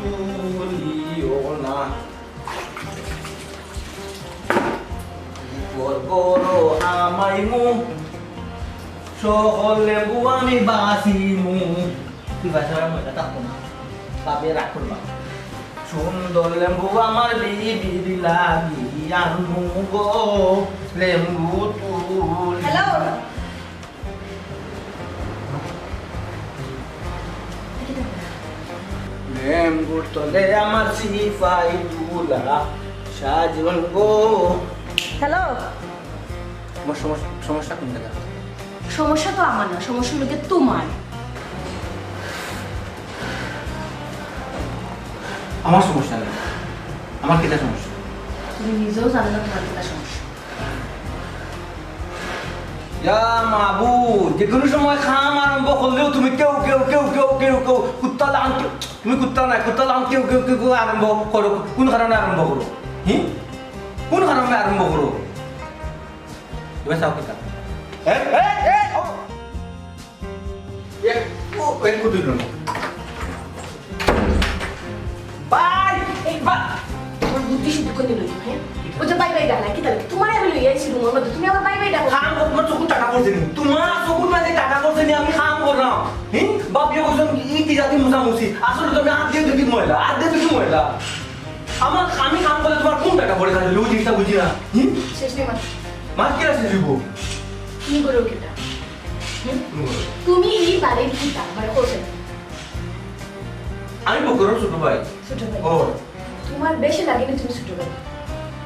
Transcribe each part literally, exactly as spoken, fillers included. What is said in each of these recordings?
তুলিও না। ঘর ঘর হামাইমু, সকল লেম্বু আমি বাছিমু। তুই বাছার আর মজা থাকতো না, ভাবিয়ে রাগ করবা। সুন্দর লেম্বু আমার বিবির লাগি আনমু গো, লেম্বু তুলি। হ্যালো। লেম্বুর তলে আমার সিপাই তুলা সাজন গো। হ্যালো। তোমার সমস্যা, সমস্যা কোন জায়গা? সমস্যা তো আমার না, সমস্যা হলো গিয়ে তোমার। আমার সমস্যা নেই। আমার কিতা সমস্যা? তুমি নিজেও জানো না তোমার কিতা সমস্যা। ইয়া মাবুদ, যে কোনো সময় কাম আরম্ভ করলেও তুমি কেউ, কেউ, কেউ, কেউ, কেউ, কেউ, কুত্তা লাগান কেউ, তুমি কুত্তা না, কুত্তা লাগান কেউ, কেউ, কেউ, কেউ আরম্ভ করো। কোন কারণে আরম্ভ করো? হুম? কোন কারণে আরম্ভ করো? তুমি চাও কিতা? এই, এই, এই, ও। এ, ও, এ, কুতুই না। ভাই, এই বা-, তোমার বুদ্ধি শুদ্ধি কোন দিন হইল, হ্যাঁ? ওই যে ভাই, ভাই, ডাক না, কি তাহলে? তোমার আমি লইয়া আইছি রুমের মধ্যে, তুমি আবার ভাই, ভাই, ডাকো। কাম কর, তোমার চকুর টাকা পড়ছে নি? তোমার চকুর মাঝে টাকা পড়ছে নি? আমি কাম করলাম। হুম? বাপিয়ে কইছেন, "ই কি জাতি মুছামুছি?" আসলে তো আমি হাত দিয়ে দেখি ময়লা, হাত দিয়ে দেখি ময়লা। আমার, আমি কাম করলে তোমার কোন টাকা পড়ে থাকে? ওই জিনিসটা বুঝি না। হুম? শেষ নেই মাত্র। মাছ কিনা শেষ হইব? তুমি করো কিতা? হুম? তুমি করো। তুমি এই বাড়ির কিতা? মানে, কোথায়? আমি বকরর ছোট ভাই। ছোট ভাই। ও। তোমার বেশি লাগে না তুমি ছোট ভাই।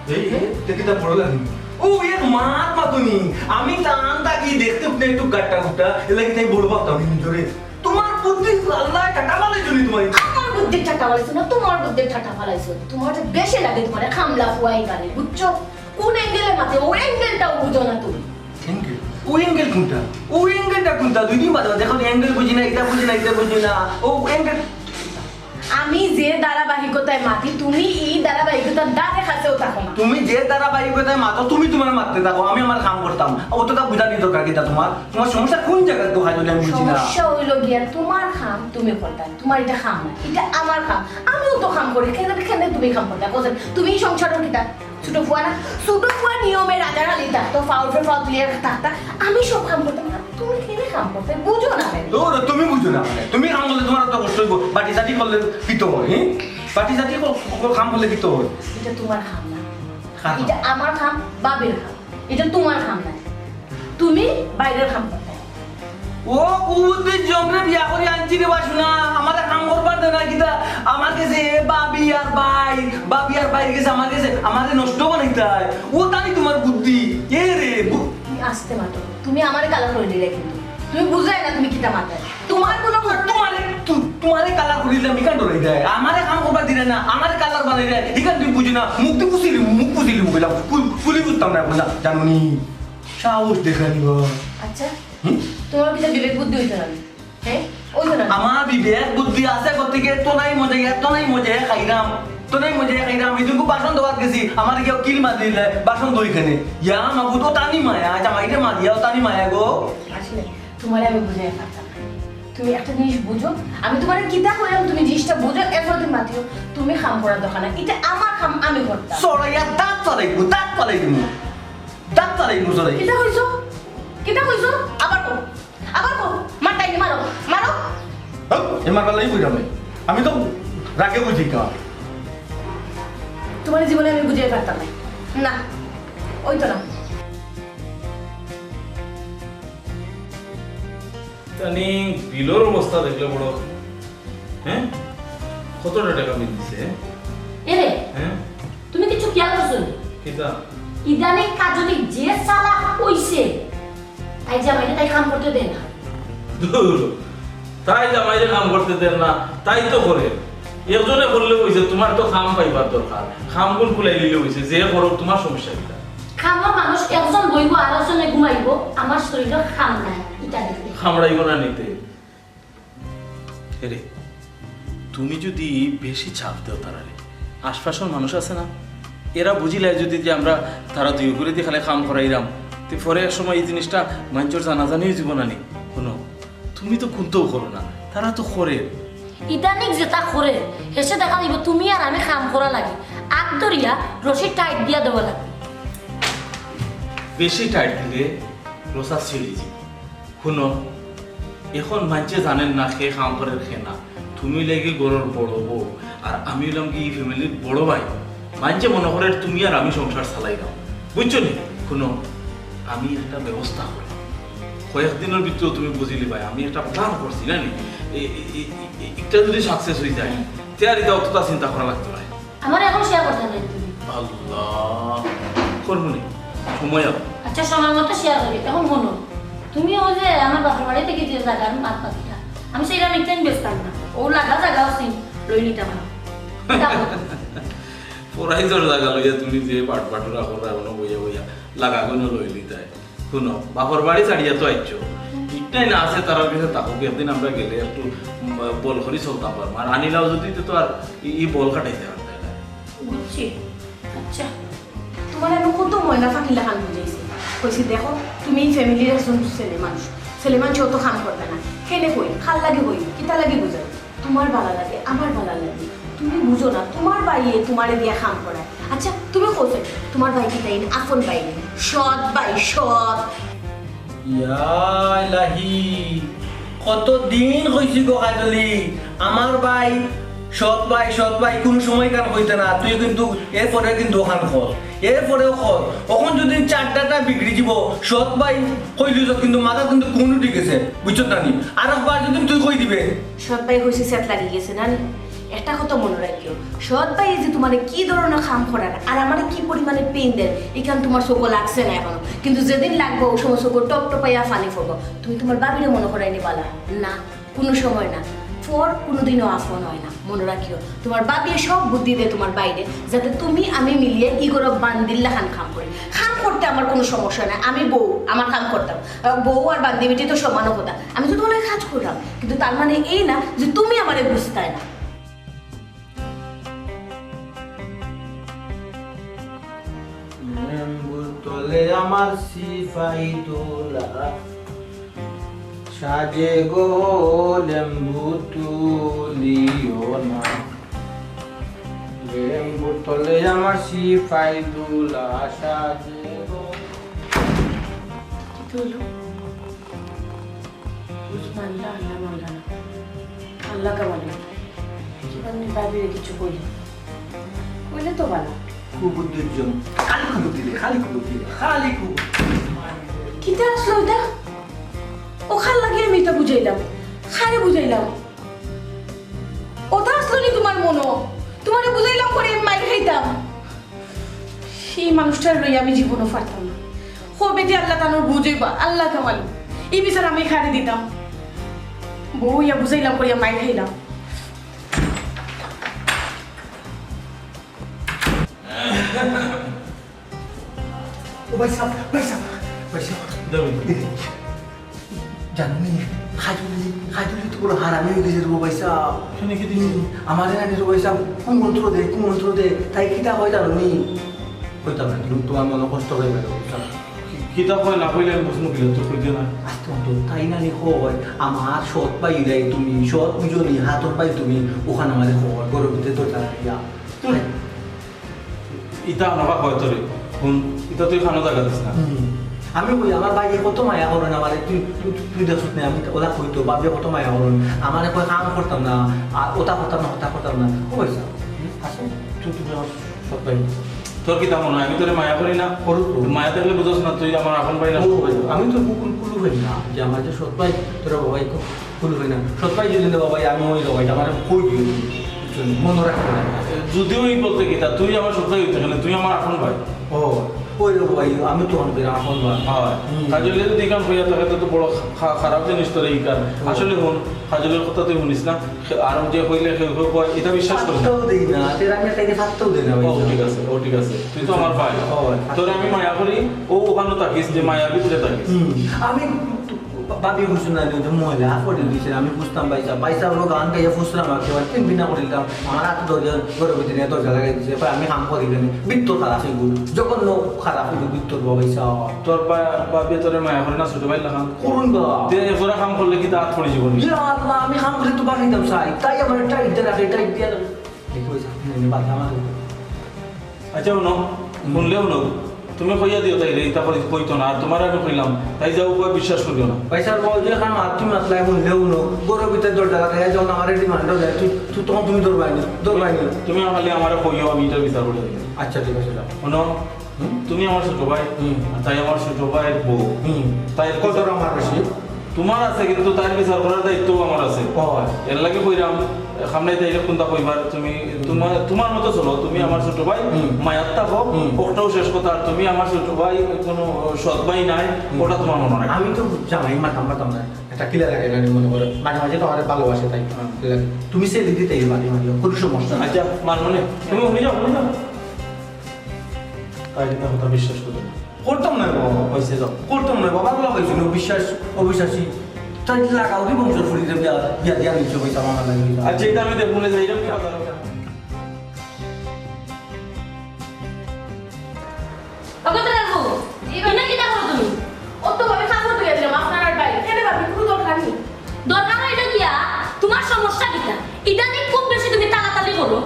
এই, এই, দেখি তা বড় লাগে। ও, এক মাত মা তুমি। আমি তা আনতা কি দেখতে উঠলে একটু গাট্টা গুট্টা, এর লাগি তাই বড় ভাবতাম নিজরে। তোমার বুদ্ধি আল্লাহ টাকা বানাই জুলি তোমার। আমার বুদ্ধি টাকা বানাইছো না, তোমার বুদ্ধি টাকা বানাইছো। তোমার যে বেশি লাগে তোমার কামলা ফুয়াই বাড়ি, বুঝছো? কোন অ্যাঙ্গেলে মাতে, ও অ্যাঙ্গেলটাও বুঝো না তুমি। অ্যাঙ্গেল? ও অ্যাঙ্গেল কোনটা? ও অ্যাঙ্গেলটা কোনটা? দুই দিন বাদে বাদে এখন অ্যাঙ্গেল বুঝি না, এটা বুঝি না, এটা বুঝি না। ও অ্যাঙ্গেল। আমি যে ধারাবাহিকতায় মাতি, তুমি এই ধারাবাহিকতার ধারে কাছেও থাকো না। তুমি যে ধারাবাহিকতায় মাতো, তুমি তোমার মারতে থাকো, আমি আমার কাম করতাম। অতটা বুঝানি দরকার কিতা তোমার? তোমার সমস্যা কোন জায়গায় তো হয় যদি আমি বুঝি না। সমস্যা হইল গিয়া তোমার কাম তুমি করতাম, তোমার এটা কাম না, এটা আমার কাম, আমিও তো কাম করি। কেন, কেন তুমি কাম করতাম? তুমি এই সংসারের কিতা ছোট ফুয়া না? ছোট ফুয়া নিয়মে রাজার হালি থাকতো, ফাউল ফে ফাউল তুলিয়া থাকতা। আমি সব কাম করতাম না, তুমি কেনে কাম করতে? বুঝো না কেন? তো ওরা তুমি বুঝো না মানে। তুমি কাম করলে তোমার তো কষ্ট হইব। বাটি চাটি করলে কি তো হয়, হ্যাঁ? বাটি চাটি কর-, কর-, কাম করলে কি তো হয়? এটা তোমার কাম না। কার কাম? এটা আমার কাম, বাবির কাম। এটা তোমার কাম না। তুমি বাইরের কাম করতে। ও কুবুদ্দির জমরে বিয়া করি আনছি রে বা শোনা, আমারে কাম করবার দে না কিতা? আমার গেছে এ বাবি আর ভাই, বাবি আর ভাইর গেছে আমার গেছে, আমারে নষ্ট বানাইতায়। ও তাই তোমার বুদ্ধি। এ রে, বু- তুমি আস্তে মাতো, তুমি আমারে কালা করি দিলে কিন্তু। তুমি বুঝায় না তুমি কিতা মাতায়। তোমার কোনো ঘটনা তোমারে, তু-, তোমারে কালা করি দিলে আমি কান ডরাই দেয়। আমারে কাম করবার দিলে না, আমারে কালার বানাই দেয়। এখান তুমি বুঝি না, মুখ তো পুষিলি, মুখ পুষিলি, মুখ এলাম। কুল-, কুলি বুঝতাম না এখন, জা-, জানো নি? সাহস দেখা নিব। আচ্ছা, হুম? তোমার কিতা বিবেক বুদ্ধি হইতো না? হ্যাঁ? ওই তো না। আমার বিবেক বুদ্ধি আছে, গতিকে এত নাই মজা, এত নাই মজা খাইলাম, এত নাই মজা খাইলাম। এই দুগু বাসন ধোয়াত গেছি, আমার গিয়ে কিল মারি দিলে, বাসন ধুই কেনে। ইয়া মাবুদ, ও তানি মায়া, জামাইরে মারিয়া, ও তানি মায়া গো। আসলে, তোমারে আমি বুঝাই পারতাম না। তুমি একটা জিনিস বুঝো, আমি তোমারে কিতা কইলাম, তুমি জিনিসটা বুঝো, এরপর তুমি মাতিও। তুমি কাম করার দরকার না, এটা আমার কাম, আমি করতাম। সরাইয়া দাঁত ফালাই দিমু, দাঁত ফালাই দিমু, দাঁত ফালাই দিমু, সরাই। কিতা কইছো? কিতা কইছো? আবার কও। আবার কও, মারতাই নি, মারো, মারো। হ্যাঁ, এ মারবার লাগি কইরাম আমি। আমি তো রাগে বুঝি কা। তোমার জীবনে আমি বুঝাই পারতাম না। না, ওই তো না। তানি বিলর অবস্থা দেখলে বড়, হ্যাঁ? কতটা টাকা বিল দিছে, হ্যাঁ? এরে, হ্যাঁ? তুমি কিছু খেয়াল করছো নি? কিতা? ইদানিং কাজলি যে চালাক অইছে, তাই জামাইরে তাই কাম করতে দেয় না। দূর, তাই জামাইরে কাম করতে দেয় না, তাই তো করে। একজনে করলে অইছে, তোমার তো কাম পাইবার দরকার। কামগুন খুলাই দিলে অইছে, যে করো, তোমার সমস্যা কিতা? কামর মানুষ একজন বইবো, আর একজনে ঘুমাইবো, আমার শরীরও কাম নাই, ইটা দেখতে। কামড়াইবো না নিতে। এরে, তুমি যদি বেশি চাপ দেও তারারে, আশপাশর মানুষ আছে না, এরা বুঝিলায় যদি যে আমরা তারা দুইওগুরে দি খালি কাম করাইরাম, তে পরে এক সময় এই জিনিসটা মাইনষর জানাজানি অইযিবো না নি? হুনো, তুমি তো কুন্তাও করো না, তারা তো করে। ইদানিং যেটা করে, হেষে দেখা যাইব তুমি আর আমি কাম করা লাগি। আগ ধরিয়া রশি টাইট দিয়া দেওয়া লাগবে। বেশি টাইট দিলে রশি ছিড়ি যাইব। হুনো, এখন মানষে জানইন না কে কাম করের কে না। তুমি অইলায় গি ঘরর বড় বউ, আর আমি অইলাম গি ই ফ্যামিলির বড় ভাই। মানষে মনো করের তুমি আর আমি সংসার চালাইরাম, বুঝছো নি? হুনো, আমি একটা ব্যবস্থা করমু, কয়েকদিনর ভিতরে তুমি বুঝিলিবায়। আমি একটা প্ল্যান করছি না নি, এ-, এ-, এ-, এ-, একটা যদি সাকসেস অই যায়, তে আর ইতা অতটা চিন্তা করা লাগতো নায়। আমার এখন শেয়ার করতে নাই তুমি। আল্লাহ, করমু নি, সময় আউক। আচ্ছা, সময় মতো শেয়ার করি। এখন হুনো, তুমি ওই যে আমার বাপর বাড়ি থাকি যে জাগার মাত মাতিলা, আমি সেইটা মিথ্যা বেচতাম না। ও লাগা জাগা আছে, লই নিতাম না। ফরাইজর জাগা লইয়া তুমি যে পাট পাটুরা কররায়, অনো বইয়া বইয়া লাগা গনো লইলিতায়। হুনো, বাপর বাড়ি ছাড়িয়া তো আইছো, ইটাই না আছে তারার গেছে থাকউক। একদিন আমরা গেলে একটু, উম, বল করি চলতাম পারমু। আর আনিলাও যদি, তে তো আর ই, ই বল খাটাইতে পারতায় না। বুঝছি। আচ্ছা, তুমারে আমি কত ময়না পাখির লাখান বুঝাইছি, কইছি, "দেখো, তুমি ই ফ্যামিলির একজন ছেলে মানুষ, ছেলে মানুষ অত কাম করতা না।" কেনে কই, কার লাগি কই, কিতা লাগি বুঝাই? তুমার ভালা লাগে, আমার ভালা লাগে, তুমি বুঝো না, তুমার ভাইয়ে তুমারে দিয়া কাম করায়। আচ্ছা, তুমি কও চাই, তুমার ভাই কিতা ইন আপন ভাই নি? সৎ ভাই, সৎ। ইয়া ইলাহি, কতদিন কইছি গো কাজলি, আমার ভাই, সৎ ভাই, সৎ ভাই, কুনু সময় কান কইতে না, তুই কিন্তু এরপরে কিন্তু অখান কর, এরপরেও কর। অখন যদি চারটা বিগড়ি দিব, সৎ ভাই কইলি যত কিন্তু মাথা কিন্তু কুনু ঠিক আছে, বুঝছত না নি? আর একবার যদি তুই কই দিবে। সৎ ভাই কইছি সেট লাগি গেছে না নি? একটা কথা মনো রাখিও, সৎ ভাই যে তুমারে কি ধরনের কাম করায় আর আমারে কি পরিমাণে পেইন দেয়, ইখান তুমার চউখো লাগছে না এখনো, কিন্তু যেদিন লাগবো, ওই সময় চউখো টপ টপাইয়া পানি পড়বো। তুমি তুমার ভাবিরে মনো করাই নিবালা না, কুনু সময় না। ফর কুনুদিনও আপন অয় না, মনো রাখিও। তুমার ভাবিয়ে সব বুদ্ধি দেয় তুমার ভাইরে, যাতে তুমি আমি মিলিয়া ই ঘরো বান্দির লাখান কাম করি। কাম করতে আমার কুনু সমস্যা নাই, আমি বউ, আমার কাম করতাম। আহ, বউ আর বান্দি বেটি তো সমান কথা। আমি তো তুমার লগে কাজ কররাম, কিন্তু তার মানে এই না যে তুমি আমারে বুঝতায় না। লেম্বুর তলে আমার সিপাই দোলা, সাজে গো লেম্বু তুলিও না। লেম্বুর তলে আমার সিপাই দোলা, সাজে গো। কিতা অইলো? বুঝ মানলা, আল্লাহ মানলা না। আল্লাহ কা মানলা। কিবা আমি ভাবিরে কিছু কইলে, কইলে তো ভালা। খুব উদ্যোগজন। খালি খুব দিলে, খালি খুব দিলে, খালি খুব। কিতা আসলো ইটা? ও কার লাগি আমি ইটা বুঝাইলাম? কারে বুঝাইলাম? ওটা আসলো নি তুমার মনো? তুমারে বুঝাইলাম পরে আমি মাইর খাইতাম। সেই মানুষটার লইয়া আমি জীবনও পারতাম না। কবে যে আল্লাহ তানোর বুঝাইবা, আল্লাহ কা মালুম। এই বিচার আমি কারে দিতাম। বউ ইয়া বুঝাইলাম করিয়া মাইর খাইলাম। ও ভাই সাহেব, ভাই সাহেব, ভাই সাহেব। জানো নি, কাজলি, কাজলি তো বড় হারামি অই গেছে রে ভাই সাহেব। কেনে কিতা দিছে? আমারে নানি রে ভাই সাহেব, কুমন্ত্র দে, কুমন্ত্র দে, তাই কিতা কয় জানো নি? কইতাম না, তুমি তুমার মনো কষ্ট অইবো না, বুঝছো? কি-, কিতা কয় না কইলে আমি বুঝমু কিলা, তুই কইতে না। আস্তে অন্ত, তাই নানি কয়, আমার সৎ ভাই রে তুমি, সৎ বুঝো নি, হাতর ভাই তুমি, অখান আমারে কয়, ঘরর ভিতরে দরজা লাগিয়া। তুই ইতা আমারে কয় তোরে, হুন, ইতা তুই কানো জাগা দিস না। হুম। আমি কই, আমার ভাইয়ে কত মায়া করইন আমারে, তুই, তুই, তুই দেখছত না, আমি ওলা কই তো, ভাবিয়ে কত মায়া করইন। আমারে কয় কাম করতাম না, আর ওটা করতাম না, ওটা করতাম না। ও ভাই সাহেব, আসো, তুই, তুই আমার সৎ ভাই। তোর কিতা মনো অয়, আমি তোরে মায়া করি না? করো তো। মায়া থাকলে বুঝস না, তুই আমার আপন ভাই না, ও, সৎ ভাই। আমি তো কুকুর কুলু ভাই না, যে আমার যে সৎ ভাই, তোরা বাবা, একটু কুলু ভাই না। সৎ ভাই যদি না বাবা, আমি ওই বাবা, এটা আমার কই দিও। মনে রাখবে না। যদিও এই বলতে কিতা, তুই আমার সৎ ভাই অইতে গেলে, তুই আমার আপন ভাই। ও, ওই রে ভাই, আমি তো অনেক আপন ভাই। হয়। হুম। কাজলি যদি ইখান কইয়া থাকে, তো, তো বড় খা-, খারাপ জিনিস তোর ইখান। ও। আসলে হুন, কাজলির কথা তুই হুনিস না। খে-, আর যে কইলে কেউ কেউ কয়, ইটা বিশ্বাস করিস না। পাত্তাও দেই না, তেরা আমি তাইকে পাত্তাও দেই না ভাই। ও, ঠিক আছে, ও, ঠিক আছে। তুই তো আমার ভাই। ও, ভাই। তোরে আমি মায়া করি, ও অখানো থাকিস, যে মায়ার ভিতরে থাকিস। হুম, আমি তো ভাবি বুঝছো না, ওই যে ময়লা পড়ি দিছে, আমি বুঝতাম ভাইসাব। ভাইসাব অউ গান গাইয়া ফুসরা মারছে, আবার তিন বিনা করিলাম। আমার আত ধরে ঘরর ভিতরে নিয়া দরজা লাগাই দিছে, এবার আমি কাম করি কেনে? ভিতর খারাপ অইবো, জঘন্য খারাপ অইবো ভিতর, ভাইসাব। তোর বা-, ভাবিয়ে তোরে মায়া করে না ছোট ভাইর লাখান? করুন বা। তে এ করা কাম করলে কিতা আত পড়ি যাইবো নি? ইয়া আল্লাহ, আমি কাম করলে তো বাগাইতাম চাই, তাই আমার টাইট দিয়া রাখে, টাইট দিয়া রাখে। দেখো, এই যে, আপনি এনে বাধা আমার উপরে। আচ্ছা, হুনো, হুম। হুনলে হুনো, তুমি কইয়া দিও তাইরে, ইতা করি-, কইতো না, আর তুমারে আমি কইলাম, তাই যাও কই বিশ্বাস করিও না। ভাইসাব, বউ যে এখন মাত তুমি মাতলাই, হুনলে হুনো, ঘরর ভিতরে দরজা লাগাইয়া যখন আমারে ডিমান্ড দেয়, তুই, তুই তখন তুমি দৌড়বাইনি, দৌড়বাইনি। তুমি খালি আমারে কইও, আমি ইটার বিচার করি দিমু। আচ্ছা, ঠিক আছে, যাও। হুনো, হুম? তুমি আমার ছোট ভাই, হুম। আর তাই আমার ছোট ভাইর বউ। হুম। তাই কত আমার বেশি? তুমার আছে, কিন্তু তাইর বিচার করার দায়িত্বও আমার আছে। ও। এর লাগি কইরাম, সামনে তাইরে কুনতা কইবার, তুমি তুমার, তুমার মতো চলো, তুমি আমার ছোট ভাই, হুম। মায়াত থাকো, হুম। অটাউ শেষ কথা, আর তুমি আমার ছোট ভাই, কুনু সৎ ভাই নায়, হুম। অটা তুমার মনো রাখো। আমি তো জামাই মাতাম মাতাম না, এটা কিলা লাগে না মনে করো, মাঝে মাঝে তো আমারে ভালোবাসে তাই। হুম। কিলা লাগে? তুমি সে দিদি তাই মাঝে মাঝে, কুনু সমস্যা নাই। আচ্ছা, মার মনে, তুমি উনি যাও, উনি যাও। তাই এটা কথা বিশ্বাস করো না। করতাম না বাবা। হইছে যাও। করতাম না বাবা, আল্লাহ হইছে না, বিশ্বাস, অবিশ্বাসী। তাই লাগাও কি বংশ ফুরিতে বিয়া, বিয়া দিয়া নিচ্ছে, হইতাম আমার লাগে। আচ্ছা, এটা আমি দেখবো না, যাই, এটা আমি কথা বলতাম। অগো, তোরা রাখো। জি, ভাবি। ইনো কিতা করো তুমি? ও তো ভাবি কাপড় ধুইয়া দিলাম, আপনার আর ভাই। কেন ভাবি, কুনু দরকার নেই? দরকার অইলো গিয়া, তুমার সমস্যা কিতা? ইদানিং খুব বেশি তুমি তালাতালি করো।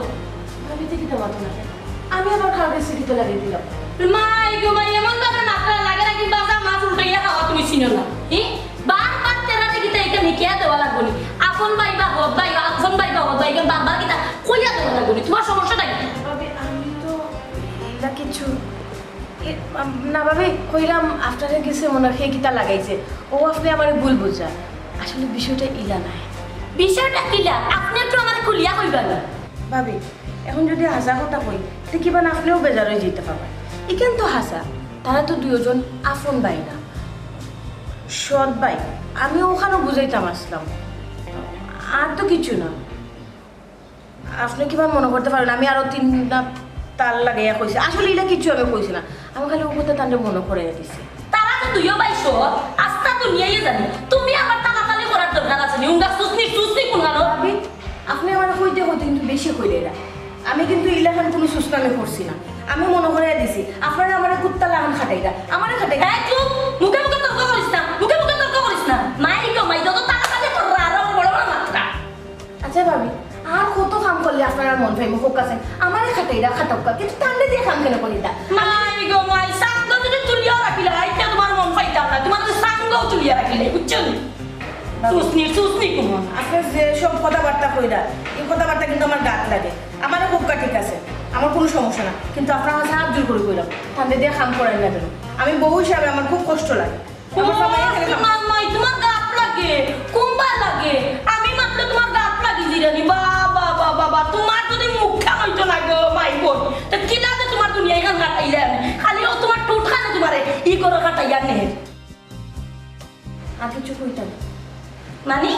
ভাবি, তে কিতা মাতো না কেন? আমি আবার কার গেছে কিতা লাগাই দিলাম? মাই গো মাই, এমন ভাবে মাতরা লাগে না, কিংবা যা মাছ উল্টাইয়া খাওয়া তুমি চিনো না। হি? বারবার তেরা দেখি তাই এখানে কিয়া দেওয়া লাগবো নি? আপন ভাই বা হক ভাই, আপন ভাই বা হক ভাই, এখানে বারবার কিতা কইয়া দেওয়া লাগবো নি? তুমার সমস্যাটা কি? ভাবি, আমি তো ইলা কিছু, এ, আম, না ভাবি, কইলাম আপনারে গেছে মনে হয় কিতা লাগাইছে। ও আপনে আমারে ভুল বুঝরা। আসলে বিষয়টা ইলা নায়। বিষয়টা কিলা? আপনে একটু আমারে খুলিয়া কইবা না? ভাবি, এখন যদি হাছা কথা কই, তে কিবা না আপনেও বেজার অই যাইতা পারবা। ইখান তো হাছা, তারা তো দুইজন আপন ভাই না, সৎ ভাই। আমি অখানও বুঝাইতাম আসলাম, আর তো কিছু না। আপনে কিবা মনো করতা পারইন, আমি আরো তিনটা তাল লাগাইয়া কইছি। আসলে ইলা কিছু আমি কইছি না, আমি খালি অউ কথা তানরে মনো করাইয়া দিছি। তারা তো দুইও ভাই সৎ, আস্তা দুনিয়ায় জানে। তুমি আবার তালাতালি করার দরকার আছে নি? উঙ্গা সুসনি, সুসনি কুনখানো? ভাবি, আপনে আমারে কইতে কইতে কিন্তু বেশি কইরা। আমি কিন্তু ইলাখান কুনু সুসনামি করছি না। আমি মনো করাইয়া দিছি, আপনারা আমারে কুত্তার লাখান খাটাইরা। আমারে খাটাইরা। এই চুপ! মুখে মুখে তর্ক করিস না, মুখে মুখে তর্ক করিস না। মাই গো মাই, যত তালাতালি কররা, আরো বড় বড় মাতরা। আচ্ছা ভাবি, আর কত কাম করলে আপনারার মন পাইমু, কউক্কা চাইন? আমারে খাটাইরা, খাটাউক্কা, কিন্তু তানরে দিয়া কাম কেনে করাইরা? মাই গো মাই, সাঙ্গ যদি তুলিয়া রাখিলে, আইতে তুমার মন পাইতাম না, তুমার সাঙ্গ তুলিয়া রাখিলে, বুঝছো নি? সুসনি, সুসনি কুনু। আপনে যে সব কথাবার্তা কইরা, ই কথাবার্তা কিন্তু আমার গাত লাগে। আমারে কউক্কা ঠিক আছে, আমার কুনু সমস্যা না, কিন্তু আপনার কাছে হাত জোড় করি কইরাম, তানরে দিয়া কাম করাইন না যেন। আমি বউ হিসাবে আমার খুব কষ্ট লাগে। আমার জামাই এখানে কাম- মাই, তুমার গাত লাগে, কুনবায় লাগে? আমি মাতলে তুমার গাত লাগি জিরানি। বাবা, বাবা, বাবা, তুমার যদি মুখখান অইতো না গো, মাই গো, তে কিলা যে তুমার দুনিয়াখান কাটাইলে আমি। খালি অউ তুমার ঠুটখানে তুমারে ই করে কাটাইয়া নে। আর কিছু কইতা নি? মানি?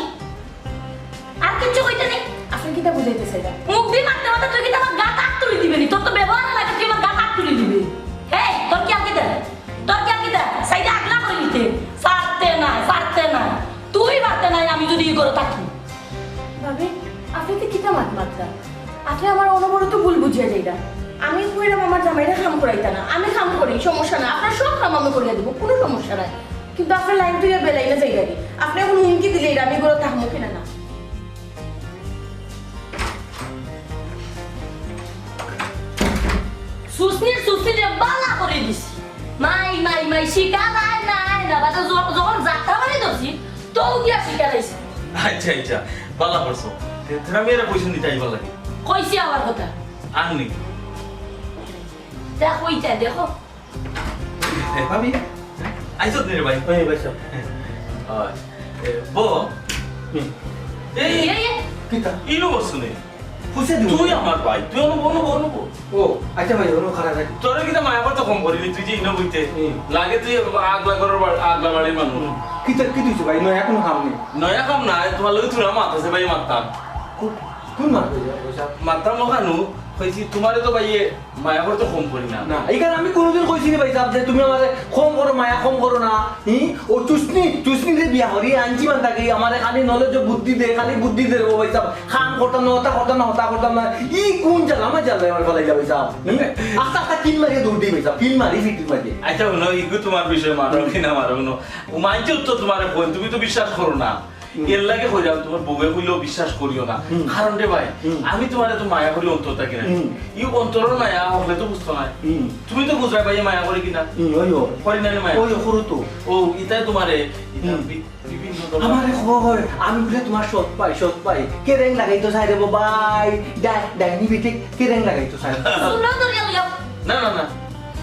আর কিচ্ছু কইতা নি? আপনে কিতা বুঝাইতা চাইরা? মুখ দি মাততে মাততে তুই কিতা আমার গাত আত তুলি দিবে নি? তোর তো ব্যবহার লাগে, তুই আমার গাত আত তুলি দিবে। এই, তোর কিতা কিতা? তোর কিতা কিতা? সাইডে আগলা করি নিতে। পারতে না, পারতে না। তুই পারতে না, আমি যদি ই ঘরো থাকি। ভাবি, আপনে তো কিতা মাত মাতরা? আপনে আমার অনবরত ভুল বুঝিয়া যাইরা। আমি কইরাম আমার জামাইরে কাম করাইতা না, আমি কাম করি, সমস্যা না, আপনার সব কাম আমি করিয়া দিব, কুনু সমস্যা নাই। কিন্তু আপনার লাইন তুই বেলাই না যাইরা কি? আপনে এখন হুমকি দিলে আমি ঘরো থাকমু কিনা না? সুসনির সুসনিরে বালা করি দিছি। মাই, মাই, মাই, শিকার আয় না, আয় না, বাদে য-, যখন যাত্রা বাড়ি ধরছি, তো গিয়া শিকার আইছে। আচ্ছা, আচ্ছা, বালা করছো। তে, তেরা মেয়েরা কইছেন দিতে আইবার লাগি? কইছি আবার কথা। আর নি? দেখো, ইটা দেখো। এ, ভাবি, আইছত নি রে ভাই? ওই ভাই সাহেব। হয়। এ, ব-, হুম। এই, এই, এই। কিতা? ইনো বসছো নি? ফুসে দিমু। তুই আমার ভাই, তুই অনু, অনু, অনু। ও, আচ্ছা ভাই, অনু খারাপ ভাই। তোরে কিতা মায়া করতে কম করিনি, তুই যে ইনো বইতে। হুম। লাগে তুই আগলা ঘরর বা-, আগলা বাড়ির মানুষ। হুম। কিতা, কি দিছো ভাই? নয়া কুনু কাম নি? নয়া কাম না, তুমার লগে থুড়া মাত আছে ভাই, মাততাম। কো-, কোন মাত কইলা, কইছা? মাততাম অখানউ, কইছি, তুমারে তো ভাইয়ে মায়া করতে কম করি না। না, ইখান আমি কুনুদিন কইছি নি ভাইসাব যে তুমি আমারে কম করো, মায়া কম করো না। হি? ও চুসনি, চুসনিরে বিয়া করি আনছি মান থাকি, আমারে খালি knowledge বুদ্ধি দে, খালি বুদ্ধি দে রে ভাইসাব। কাম করতাম না, অতা করতাম না, অতা করতাম না। ই কুন জ্বালা আমার জ্বালা আমার ফালাইলা ভাইসাব। হি? আস্তা আস্তা কিল মারিয়া দৌড় দি ভাইসাব, কিল মারি ফিটির মাঝে। আচ্ছা, হুনো, ইগু তুমার বিষয় মারো কি না মারো, হুনো। ও মানছে তো তুমারে কই, তুমি তো বিশ্বাস করো না। হুম। এর লাগি কইরাম, তুমার বউয়ে কইলেও বিশ্বাস করিও না। হুম। কারণ রে ভাই, হুম। আমি তুমারে তো মায়া করি অন্তর থাকি না। হুম। ই অন্তরর মায়া অকলে তো বুঝতো নায়। হুম। তুমি তো বুঝরায় ভাই, মায়া করি কি না? হুম, ওই, ওই। করি না রে মায়া? ওই, করো তো। ও, ইতায় তুমারে, ইতা হুম। বি-, বিভিন্ন ধরনের আমারে কয়, আমি বুলে তুমার সৎ ভাই, সৎ ভাই। কেরেং লাগাইতো চাই রে বাবাই, ডাই-, ডাইনি বেটি, কেরেং লাগাইতো চাই। হুনো তো রিয়াল ইয়া। না, না, না।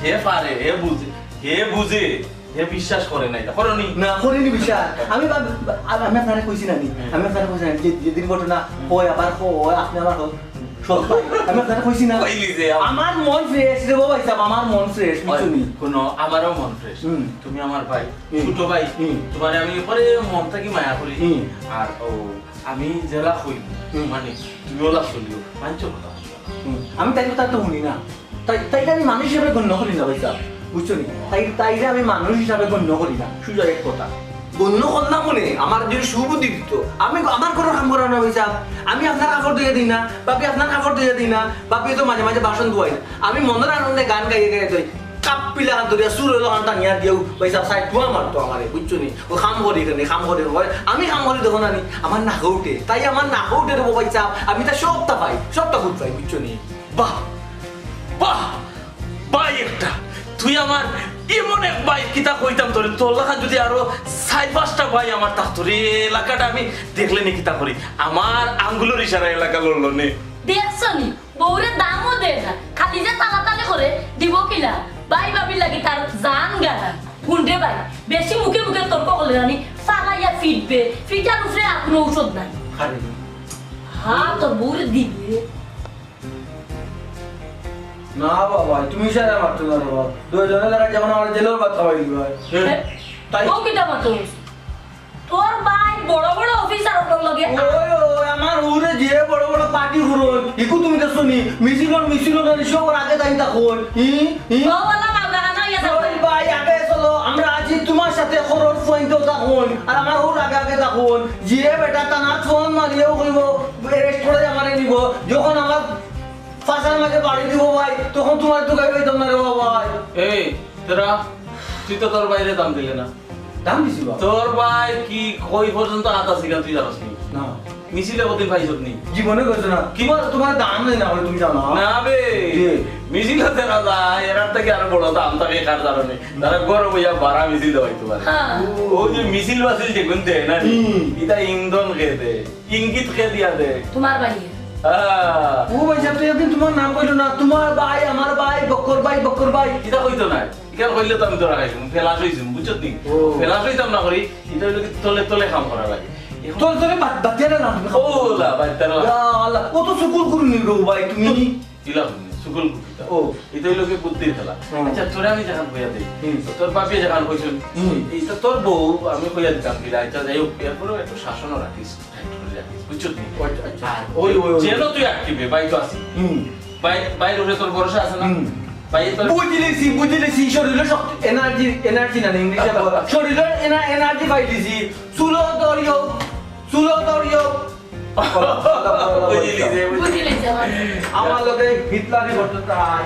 হে পারে, হে বুঝে, হে বুঝে। হে বিশ্বাস করে না ইতা, করো নি? না, করি নি বিশ্বাস। আমি বা-, বা-, আমি আপনারে কইছি না নি? হুম। আমি আপনারে কইছি না নি? যে, যেদিন ঘটনা হুম। কয়, আবার কয়, আপনে আমার হন। সব কয়। আমি আপনারে কইছি না? কইলি যে আম- আমার মন fresh রে বাবা, হিসাব, আমার মন fresh, বুঝছো নি? হুনো, আমারও মন fresh। হুম। তুমি আমার ভাই, হুম। ছোট ভাই। হুম। তুমারে আমি পরে মন থাকি মায়া করি। হুম। আর ও, আমি যেলা কই, হুম। মানে, তুমি ওলা চলিও, মানছো কথা। হুম। আমি তাই কথা তো হুনি না। তাই, তাইরে আমি মানুষ হিসাবে গণ্য করি না, ভাইসাব। বুঝছো নি? তাই, তাইরে আমি মানুষ হিসাবে গণ্য করি না। সুজা এক কথা। গণ্য করলাম মনে, আমার যদি সুবুদ্ধি দিত, আমি আমার ঘরর কাম করার না, ভাইসাব। আমি আপনার কাপড় ধুইয়া দিই না, ভাবি আপনার কাপড় ধুইয়া দিই না, ভাবি তো মাঝে মাঝে বাসন ধোয়াই। আমি মনর আনন্দে গান গাইয়া গাইয়া ধুই। কাপ্পিলা হাত ধরিয়া সুর হইলো হান টানিয়া দিয়াও, ভাইসাব, সাইড ধোয়া মারতো আমারে, বুঝছো নি? ও কাম করি কেনে, কাম করি কেনে? আমি কাম করি দেখো না নি, আমার নাকে উঠে। তাই আমার নাকে উঠে রে ভাইসাব, আমি তা সবটা পাই, সবটা বুঝ পাই, বুঝছো নি? বাহ, বাহ, ভাই একটা। তুই আমার এমন এক ভাই, কিতা কইতাম তোরে, তোর লাখান যদি আরো চাইর পাঁচটা ভাই আমার থাকতো রে, এলাকাটা আমি দেখলে নি কিতা করি। আমার আঙ্গুলর ইশারা এলাকা লড়লো নে। দেখছো নি, বউরে দামও দে না, খালি যে তালাতালি করে, দিব কিলা? ভাই ভাবির লাগি তার জান গেলা। হুন রে ভাই, বেশি মুখে মুখে তর্ক করলে জানি ফালাইয়া ফিটবে, ফিটার উপরে আর কোনো ঔষধ নাই। আরে। হ্যাঁ, তোর বউরে দিবি রে। না বাবা, তুমি ইশারা মারতো না রে বাবা। দুইজনে লাগা যেমন আমার জেলের ভাত খাওয়াই দিবা। এ, তাই ও কিতা মাতস? তোর ভাই বড় বড় অফিসার অকলর লগে। ওই, ওই, আমার হুরে যে বড় বড় পার্টি করইন, ইকু তুমি দেখছো নি? মিছিল, মিছিল না, সবার আগে যাই তা কই। ই, ই। ও বালা বাবা, না, ইয়া ওই ভাই, আগে চলো, আমরা আছি তোমার সাথে, খরচ পয়েন্টও তা কই। আর আমার হুর আগে আগে তা কই। যে বেটা তা না ফোন মারিয়াও কইব, অ্যারেস্ট করে আমারে নিব। যখন আমার ফাঁসার মাঝে বাড়ি দিব ভাই, তখন তোমার তো গাইবে না রে বাবা ভাই। এই, তোরা, তুই তো তোর ভাইরে দাম দিলে না। দাম দিছি বা? তোর ভাই কি কই পর্যন্ত আত আছে কিনা তুই জানোস নি? না। মিছিলে কতদিন পাইছত নি? জীবনে কইছো না। কি বল, তোমার দাম নেই না বলে তুমি জানো? না বে। কি? মিছিল দেখা যায়, এরার থেকে আরো বড় দাম থাকে কার জানো নি? তারা গরম হইয়া বাড়া মিছিল হয় তোমার। হ্যাঁ। ও যে মিছিল বাসিল যে গুনতে না নি? হুম। এটা ইন্ধন খেয়ে দে, ইঙ্গিত খেয়ে দিয়া দে। তোমার ভাই। হ্যাঁ। ও ভাই সাহেব, তো একদিন তোমার নাম কইলো না, তোমার ভাই, আমার ভাই, বক্কর ভাই, বক্কর ভাই। এটা কইতো না। ইখান কইলে তো আমি ধরা খাইছুম, ফেলাস হইছুম, বুঝছত নি? ও। ফেলাস হইতাম না করি, এটা হইলো কি তলে তলে কাম করা লাগে। এখন তলে তলে বাদ, বাদ দিয়া না। ও লা, বাদ দিয়া না। ইয়া আল্লাহ, ও তো সুকুল গুরু নি গো ভাই, তুমি। ইলা হুনি, সুকুল গুরু তা। ও। এটা হইলো কি বুদ্ধির খেলা। হুম। আচ্ছা, তোরে আমি যেখান কইয়া দেই, হুম। তোর বাপে যেখান কইছুন, হুম। এটা তোর বউ, আমি কইয়া দিতাম, বিলা, এটা যাই হোক, এরপরেও একটু শাসনও রাখিস। বুঝছত নি? আচ্ছা, আচ্ছা। আর ওই, ওই, ওই। যেন তুই active, ভাই তো আছি। হুম। ভাই, ভাইর উপরে তোর ভরসা আছে না? হুম। ভাই তোর বুঝিলিছি, বুঝিলিছি, শরীরও শক্তি, energy, energy না, ইংলিশে বল। শরীরও এনা-, energy পাইলিছি। চুলো দরিও, চুলো দরিও। বুঝিলিছি, বুঝিলিছি। বুঝিলিছি, আমার। আমার লগে হিটলারই ঘটনা আয়।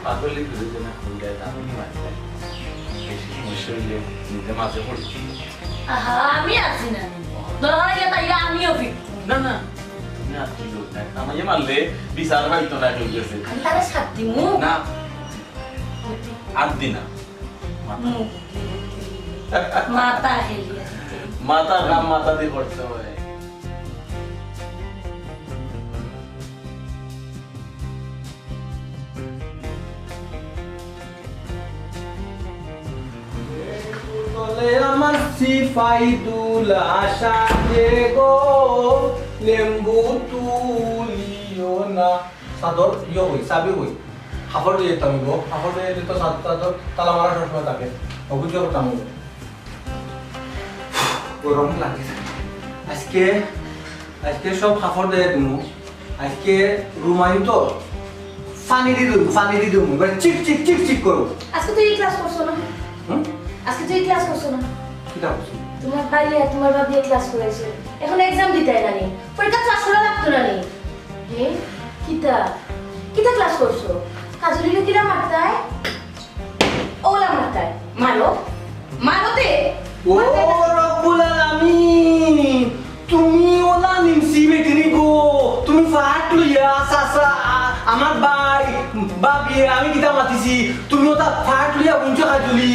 পাগলি ঘুরে যেন ঘুরে, আমি কি মানি? বেশি সমস্যা হইলে নিজে মাঝে পড়ছি। আহা, আমি আছি না। দরকার হইলে তাইলে আমিও ফিরবো। না, না, তুমি আর কি লোক না। আমাকে মারলে বিচার হয়তো না কেউ গেছে। আমি তারে সাথ দিমু। না, আর দি না। মাথা। মুখ দিয়ে। মাথা হেলিয়া। মাথার কাম মাথা দিয়ে করতে হয়। তলে আমার সিপাই দুলা সাজে গো, লেম্বু তুলিও না। চাদর ইয়ে হই, চাবি হই। কাপড় দিয়ে যেতাম গো, কাপড় দিয়ে যেতে তো চাদ-, চাদর তালা মারা সবসময় থাকে। অবুঝ করতাম গো। গরম লাগে। আজকে আজকে সব কাপড় দিয়া দিমু। আজকে রুমাইন তো পানি দি দিমু, পানি দি দিমু। এবার চিক চিক চিক চিক করো। আজকে তুই ক্লাস করছো না? হুম? আজকে তুই ক্লাস করছো না? কিতা করছো? তোমার ভাই আর তোমার ভাবি ক্লাস করেছে। এখন এক্সাম দিতে হয় না নি? পরীক্ষা পাস করা লাগতো না নি? হে? কিতা? কিতা ক্লাস করছো? কাজলিরে কিলা মারতায়? ওলা মারতায়। মারো। মারো তে। ও রব্বুল আলামিন, তুমি ওলা নিমসি বেটিনি গো, তুমি ফাট লইয়া চাচা, আ-, আমার ভাই, ভাবিয়ে, আমি কিতা মাতিছি, তুমি ওটা ফাট লইয়া বুনছো কাজলি।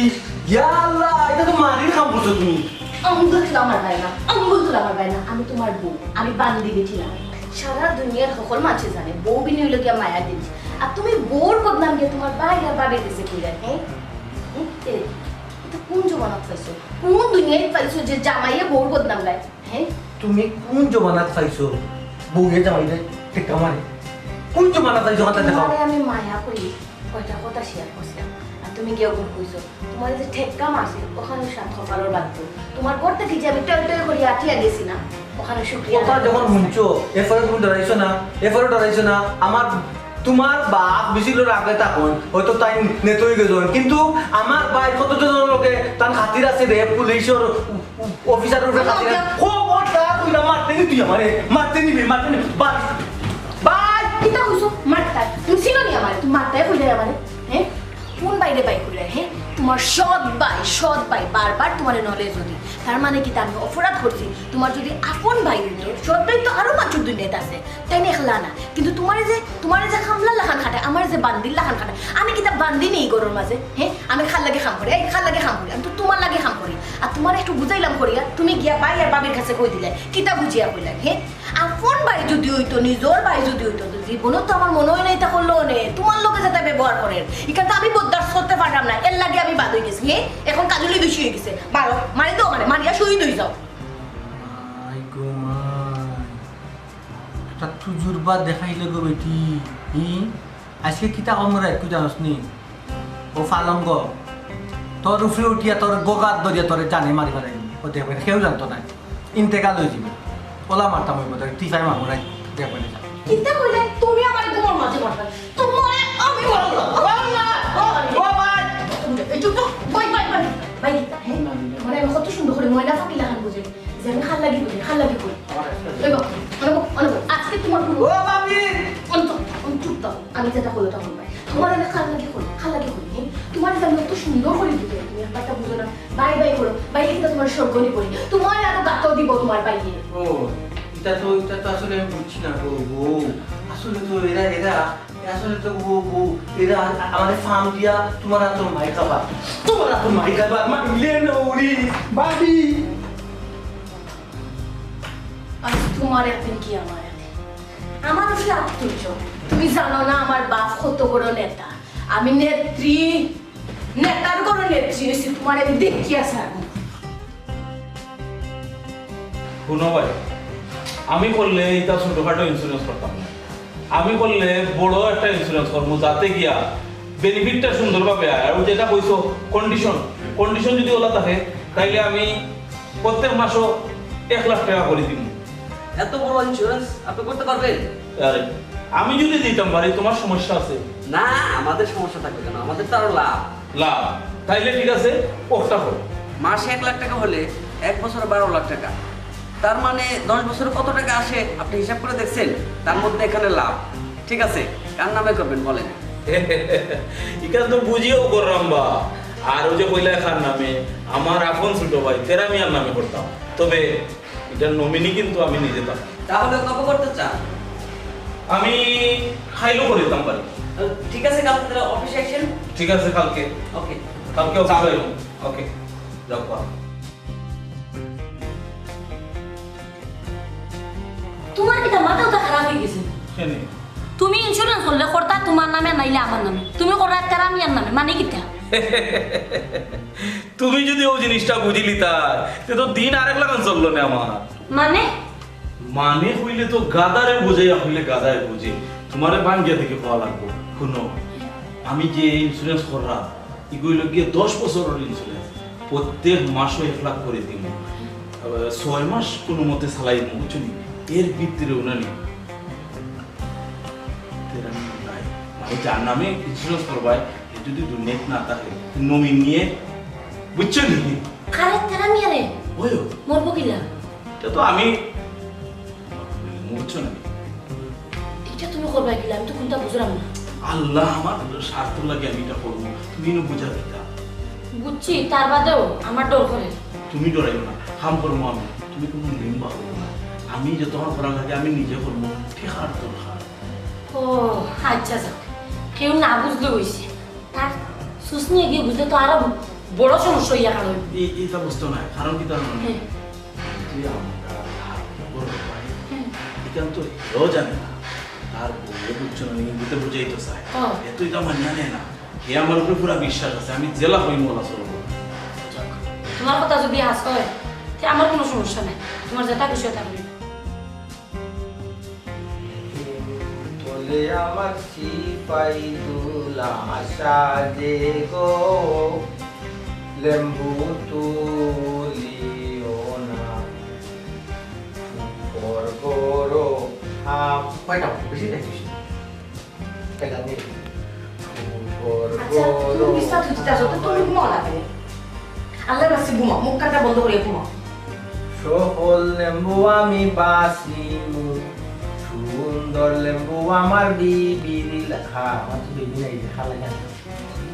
ইয়া আল্লাহ, এটা তো মারির কাম করছো তুমি। আঙ্গুল তুলা আমার ভাই না, আঙ্গুল তুলা আমার ভাই না, আমি তোমার বউ, আমি বান্দি বেটি না। সারা দুনিয়ার সকল মানুষে জানে, বউ বিনি হইল গিয়া মায়ার জিনিস। আর তুমি বউর বদনাম দিয়ে তোমার ভাই আর ভাবির গেছে কইলায়, হ্যাঁ? হুম? এ, এটা কোন জমানাত পাইছো? কোন দুনিয়ায় পাইছো যে জামাইয়ে বউর বদনাম গায়? হ্যাঁ? তুমি কোন জমানাত পাইছো? বউয়ে জামাইরে টেক্কা মারে। কোন জমানাত পাইছো কথা দেখাও? তোমারে আমি মায়া করি, কয়টা কথা শেয়ার করছিলাম। আর তুমি গিয়ে ওগুলো কইছো। তোমার যে ঠেক্কা মারছে, ওখানে সাত কপালর বাদ দাও। তোমার ঘর থেকে যে আমি টয় টয় করি আটিয়া গেছি না, ওখানে শুক্রিয়া কথা আদায় যখন করছি। শুনছো, এরপরে তুমি ডরাইছো না, এরপরে ডরাইছো না। আমার, তোমার বাপ বেশি লোক আগে তখন হয়তো তাই নেতা হয়ে গেছো, কিন্তু আমার ভাই কত জনের লোকে তার খাতির আছে রে, পুলিশের অফিসারের উপরে খাতির আছে। খবরদার তুই না মারতে নি তুই আমারে, মারতে নিবি, মারতে নিবি। বাস। ভাই, কিতা কইছো? মারতায়? তুমি চিনো নি আমারে? তুমি মারতায় কইলে আমারে? হ্যাঁ? কোন বাইরে বাই কইলে, হ্যাঁ? তোমার সৎ ভাই, সৎ ভাই বারবার তোমারে নলে যদি, তার মানে কিতা আমি অপরাধ করছি? তোমার যদি আপন ভাই হইতো, সৎ ভাই তো আরো মানুষ দুনিয়াত আছে, তাই না? একলা না, কিন্তু তোমারে যে, তোমারে যে খামলা লাখান খাটায়, আমারে যে বান্দির লাখান খাটায়, আমি কিতা বান্দি নেই ঘরর মাঝে, হ্যাঁ? আমি কার লাগি কাম করি, এই কার লাগি কাম করি, আমি তো তোমার লাগি কাম করি। আর তোমারে একটু বুঝাইলাম করিয়া, তুমি গিয়া ভাই আর ভাবির কাছে কই দিলায়, কিতা বুঝিয়া কইলায়, হ্যাঁ? আপন ভাই যদি হইতো, নিজর ভাই যদি হইতো, তো জীবনও তো আমার মনে হয় না এটা করলো নে, তোমার লগে যেটা ব্যবহার করের, এখান তো আমি বরদাস্ত করতে পারলাম না, এর লাগি আমি বাদ হয়ে গেছি, হ্যাঁ? এখন কাজলি দোষী হয়ে গেছে, মারো, মারি দাও, মানে মারিয়া শহীদ হয়ে যাও। মাই গো মাই, একটা তুজুরবা দেখাইলে গো বেটি, হুম? আজকে কিতা কম রাখবি জানোস নি? ও ফালঙ্গ, তোর উপরে উঠিয়া তোর গোগাত ধরিয়া তোরে জানে মারি ফেলাই। ও দেখবে না, কেউ জানতো না, ইন্তেকাল হয়ে যাবে। ওলা মারতাম ওই বোধহয়, টিফাই মারবো রাই, দেখবে না। কিতা কইলে তুমি আমারে তোমার মাঝে মারবে? তোমারে আমি মারবো। ও আল্লাহ, ও, ও ভাই। এই চুপ তো, ভাই, ভাই, ভাই, ভাই, হ্যাঁ? মানে আমি কত সুন্দর করে ময়না পাখি লাখান বুঝে। যে আমি খাল লাগি করি, খাল লাগি করি। আমার একটা ওই বাবা, ওই বাবা, ওই বাবা, আজকে তোমার কোনো ও ভাবি! অন্ত, অন্ত চুপ থাকো। আমি যেটা হলো তখন ভাই। তোমার আমি খাল লাগি করি, খাল লাগি করি, হ্যাঁ? তোমার আমি অত সুন্দর করে দিতে, তুমি একবারটা বুঝো না। বাই বাই করো, বাই কিন্তু তোমার স্বর্গ নি করি। তোমার আরো গাতো দিব তোমার বাইরে। ও, এটা তো, এটা তো আসলে আমি বুঝছি না গো, বউ। আসলে তো এরা, এরা আসলে তো ও, ও, এরা আ-, আমারে ফাম দিয়া তোমার আর তোর মাই খাবা। তোমার আর তোর মাই খাবা, মাইলে না উড়ি, বাবি। আজ তোমার একদিন কি আমার একদিন। আমার উপরে আত্মর্য। তুমি জানো না আমার বাপ কত বড় নেতা। আমি নেত্রী, নেতার বড় নেত্রী হইছি, তোমার আমি দেখিয়া ছাড়বো। হুনো ভাই, আমি করলে এটা ছোটখাটো ইন্স্যুরেন্স করতাম না, আমি করলে বড় একটা ইন্স্যুরেন্স করবো, যাতে গিয়া বেনিফিটটা সুন্দরভাবে আয়। আর ওই যেটা কইছো, কন্ডিশন, কন্ডিশন যদি ওলা থাকে, তাইলে আমি প্রত্যেক মাসও এক লাখ টাকা করে দিব। এত বড় ইন্স্যুরেন্স আপনি করতে পারবেন? আরে, আমি যদি দিতাম পারি, তোমার সমস্যা আছে? না, আমাদের সমস্যা থাকবে কেন? আমাদের তো আরো লাভ। লাভ? তাইলে ঠিক আছে, ওটা করো। মাসে এক লাখ টাকা হলে এক বছরে বারো লাখ টাকা। তার মানে দশ বছরে কত টাকা আসে আপনি হিসাব করে দেখছেন? তার মধ্যে এখানে লাভ। ঠিক আছে, কার নামে করবেন বলেন? ইখান তো বুঝিয়াও করলাম বা। আর ওই যে কইলা কার নামে, আমার আপন ছোট ভাই তেরা মিয়ার নামে করতাম। তবে এটার নমিনি কিন্তু আমি নিজে থাকবো। তাহলে কবে করতে চান? আমি কাইলও করে দিতাম পারি। ঠিক আছে, কালকে তাহলে অফিসে আসেন। ঠিক আছে, কালকে। ওকে। কালকে অফিসে আইবো। ওকে, যাও, বাই। তোমার কিতা মাথা উতা খারাপ হয়ে গেছে? কেনে? তুমি ইন্স্যুরেন্স করলে করতা তোমার নামে, নাইলে আমার নামে। তুমি করলা তেরা মিয়ার নামে, মানে কিতা? তুমি যদি ওই জিনিসটা বুঝিলিতায়, তে তো দিন আরেক লাখান চললো না আমার। মানে? মানে হইলে তো গাধারে বুঝাইয়া হইলে গাধায় বুঝে। তোমারে ভাঙ্গিয়া দেখি কওয়া লাগবো। হুনো, আমি যে ইন্স্যুরেন্স করলাম, ইগু অইলো গিয়া দশ বছরের ইন্স্যুরেন্স, প্রত্যেক মাসও এক লাখ করে দিমু। আহ, ছয় মাস কোনো মতে চালাইমু, বুঝছো নি? এর ভিতরে উনানি তেরা নাই। মানে, যার নামে ইন্স্যুরেন্স করবায়, এ যদি দুনিয়াত না থাকে, নমিনি নিয়ে, বুঝছো নি? কারে, তেরা মিয়ারে? ওই ও। মরবো কিলা? এটা তো আমি, বুঝছো না? এটা তুমি করবায় কিলা? আমি তো কুনটা বুঝলাম না। আল্লাহ, আমার স্বার্থ লাগে আমি এটা করবো। তুমি না বুঝা কিতা? বুঝছি, তার বাদেও আমার ডর করে। তুমি ডরাইও না, কাম করবো আমি। তুমি কুনু লিম্বা অইও না। আমি যতখান করার লাগে আমি নিজে করবো। ঠিক আর দরকার। ও, আচ্ছা, যাক, কেউ না বুঝলে অইছে। তার সুসনি গিয়ে বুঝলে তো আরো বড় সমস্যা অইয়া কারণ। এই, এটা বুঝতো না, কারণ কিতা জানো নি? হ্যাঁ। তুই আমার হাত বড় ভাই। হ্যাঁ। এখান তো হেও জানে না। তার বউয়ে বুঝছো না, ইঙ্গিতে বুঝাইতো চায়। ও। এ তো এটা মানিয়া নেয় না। হে আমার উপরে পুরা বিশ্বাস আছে, আমি যেলা কইমু ওলা চলবো। যাক, তোমার কথা যদি হাছা অয়, তে আমার কুনু সমস্যা নাই। তোমার যেটা খুশি অয় তা করি। তলে আমার সিপাই দুলা সাজে গো, লেম্বু তুলিও না, উপর গরো হাফ। কয়টা? বেশি দেখিস না। এটা নিয়ে। উপর আচ্ছা, তুমি গরো বিস্তার হইতে আসো, তো তুমি ঘুমাও না কেন? আল্লাহর কাছে ঘুমাও, মুখ কাটা বন্ধ করে ঘুমাও। সহল লেম্বু আমি বাসিমু, সুন্দর লেম্বু আমার বিবির লা-, হ্যাঁ, আমার তো বিবি নাই, দেখা লাগে না।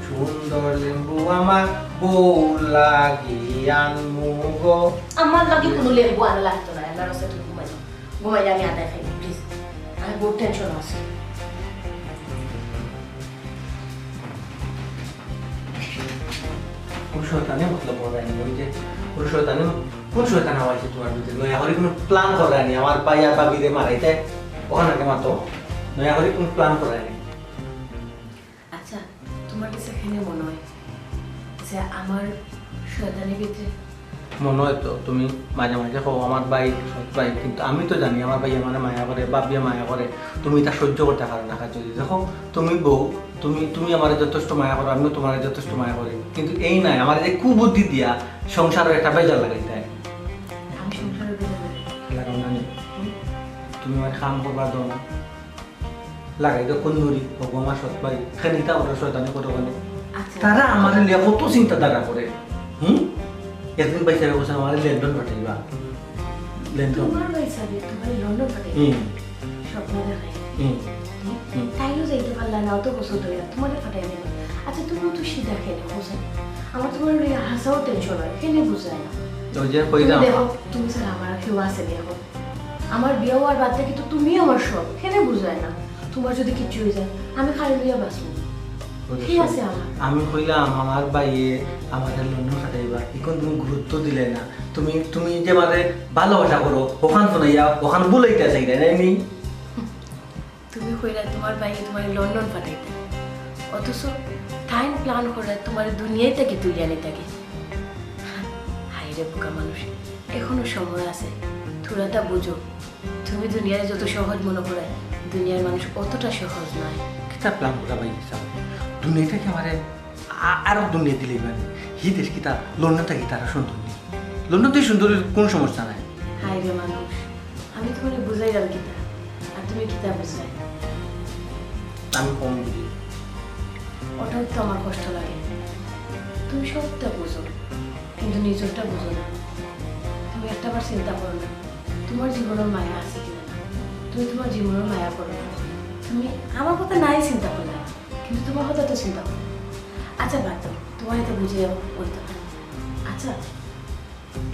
সুন্দর লেম্বু আমার বউ লাগি আনমু গো। আমার লাগি কুনু লেম্বু আনা লাগতো না, আল্লাহর কাছে তুমি ঘুমাই যাও। ঘুমাইলে আমি আদায় খাই, প্লিজ। আমি বহুত টেনশন আছে। কোন শয়তানে মতলব বড়াইনি? ওই যে কোন শয়তানে, কোন শয়তান আওয়াইছে তোমার ভিতরে? নয়া করে কোনো প্ল্যান করায়নি? আমার ভাই আর ভাবিরে মারাইতে ওখান আগে মাতো। নয়া করে কোনো প্ল্যান করায়নি? আচ্ছা, তোমার কাছে কেনে মনে হয় যে আমার শয়তানির ভিতরে? মনে হয় তো, তুমি মাঝে মাঝে কও আমার ভাই সৎ ভাই, কিন্তু আমি তো জানি আমার ভাই আমারে মায়া করে, ভাবিয়ে মায়া করে, তুমি তা সহ্য করতে পারো না। কাজে যদি দেখো তুমি বউ, তুমি, তুমি আমারে যথেষ্ট মায়া করো, আমিও তোমারে যথেষ্ট মায়া করি, কিন্তু এই নাই, আমারে যে কুবুদ্ধি দিয়া সংসারর একটা বেজাল লাগাই দেয়। আমি সংসারর বেজাল লাগাই? লাগাও না নি? হুম? তুমি আমার কাম করবার দাও না। লাগাই দে কোন নুরি, ওগো আমার সৎ ভাই, খানিতা ওরা শয়তানি করে ওখানে। আচ্ছা। তারা আমার লিয়া কত চিন্তাধারা করে। হুম? একদিন ভাই সাহেব বলছেন, "আমারে লন্ডন পাঠাইবা।" লন্ডন। তোমার ভাই সাহেব তোমারে লন্ডন পাঠাইবা? হুম। স্বপ্ন দেখায়। হুম। হুম? হুম। তাইও যাইতে পারলা না, অত বছর ধরে তোমারে পাঠাই দিল। আচ্ছা, তুমিও তো সিধা কেনে, বুঝো? আমার তোমার লইয়া হাছাউ টেনশন হয়, কেনে বুঝায় না? ওই যে তুমি কইলাম। দেখো, তুমি ছাড়া আমার আর কেউ আছে নি এখন। আমার বিয়া হওয়ার বাদ থাকি তো তুমি আমার সব, কেনে বুঝায় না? তোমার যদি কিচ্ছু হয়ে যায়, আমি খালি লইয়া বাঁচবো। বুঝছি। কি আছে আমার? আমি কইলাম, আমার ভাইয়ে আমারে লন্ডন পাঠাইবা, এখন তুমি গুরুত্ব দিলে না। তুমি, তুমি যে আমারে ভালোবাসা করো, ওখান শুনাইয়া, ওখান ভুলাইতে চাই না, নাই নি? তুমি কইলা তোমার ভাইয়ে তোমারে লন্ডন পাঠাইতা, অথচ তাইন প্ল্যান করে তোমারে দুনিয়ার থাকি তুলিয়া নিতা গি। হায় রে বোকা মানুষ, এখনো সময় আছে, থুড়াতা বুঝো। তুমি দুনিয়ারে যত সহজ মনে করো, দুনিয়ার মানুষ অতটা সহজ নয়। কিতা প্ল্যান করা ভাই হিসাব? দুনিয়া থাকি আমারে আ-, আরো দুনিয়া দিলে মানে হি দেশ কিতা, লন্ডন থাকি তারা সুন্দর নি? লন্ডন থাকি সুন্দর কোন সমস্যা নাই। হায় রে মানুষ, আমি তোমারে বুঝাইলাম কিতা, আর তুমি কিতা বুঝলায়? আমি কম বুঝি। ওটাও তো আমার কষ্ট লাগে। তুমি সবটা বুঝো, কিন্তু নিজেরটা বুঝো না। তুমি একটা বার চিন্তা করো না, তোমার জীবনের মায়া আছে কিনা না। তুমি তোমার জীবনের মায়া করো না। তুমি আমার কথা নাই চিন্তা করলায়, কিন্তু তোমার কথা তো চিন্তা করো। আচ্ছা, বাদ দাও, তোমার এটা বুঝে যাবো, বলতে পারো। আচ্ছা,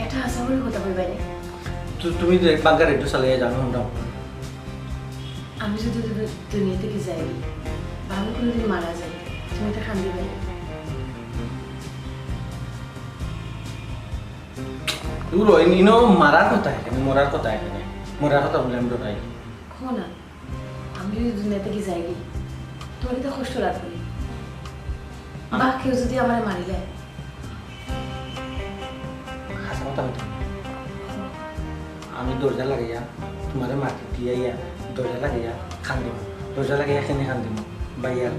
এটা আশা করি কথা কইবায় নি। তু-, তুমি তো এক বাঙ্কার একটু চালিয়ে যাও, হুনরাম। আমি যদি দু-, দুনিয়া থাকি যাই, বা আমি কোনোদিন মারা যাই, তুমি তো কান্দিবায় নি? দূর হয়, ইনো মারার কথা এখানে, মরার কথা এখানে, মরার কথা বললে আমি ডরাই। হো না, আমি যদি দুনিয়া থাকি যাই গি, তোমার তো কষ্ট লাগবে নি? বা কেউ যদি আমারে মারিলে? হাছা কথা কইতাম। আমি দরজা লাগাইয়া, তোমারে মাটি দিয়া ইয়া, দরজা লাগাইয়া কান্দিমু। দরজা লাগাইয়া কেনে কান্দিমু? ভাই আর